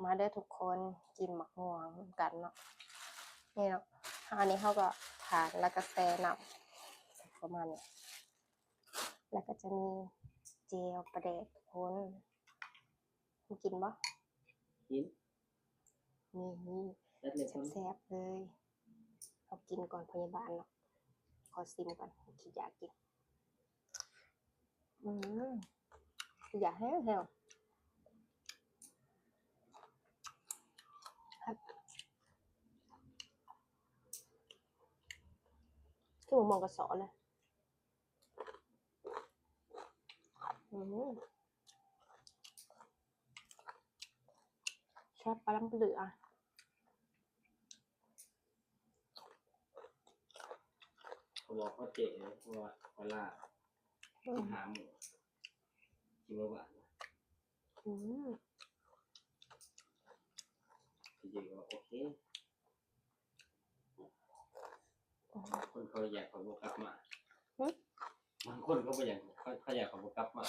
ມາເດີທຸກຄົນ ກິນໝາກມ່ວງນຳກັນເນາະ. ນີ້ເນາະ ອັນນີ້ເຮົາກໍທານ ແລ້ວກໍແຊ່ນ້ຳປະມານນີ້ ແລ້ວກໍຈະມີແຈ່ວປາແດກທຸກຄົນ. ກິນບໍ່? ກິນ. ນີ້ ແຊບໆເລີຍ. ເຮົາກິນກ່ອນພະຍາບານເນາະ. ຂໍຊີມກ່ອນ ຄິດຢາກກິນ. ອືມ ຢາກແຮງໆ. ຄືໝາກມ່ວງກະເຊາະເລີຍ. ອືມ ແຊບປານລຳເຫຼືອ. ເຂົາບອກເຂົາເຈະເລີຍ ເພາະວ່າເວລາ ອືມ ຫາໝູ່ ກິນບໍ່ຫວານ. ອືມ ເຈະກໍໂອເຄ. ບາງຄົນເຂົາຢາກເຂົາບໍ່ກັບມາ. ຫຶ? ບາງຄົນເຂົາບໍ່ຢາກ ເຂົາ ເຂົາຢາກເຂົາບໍ່ກັບມາ.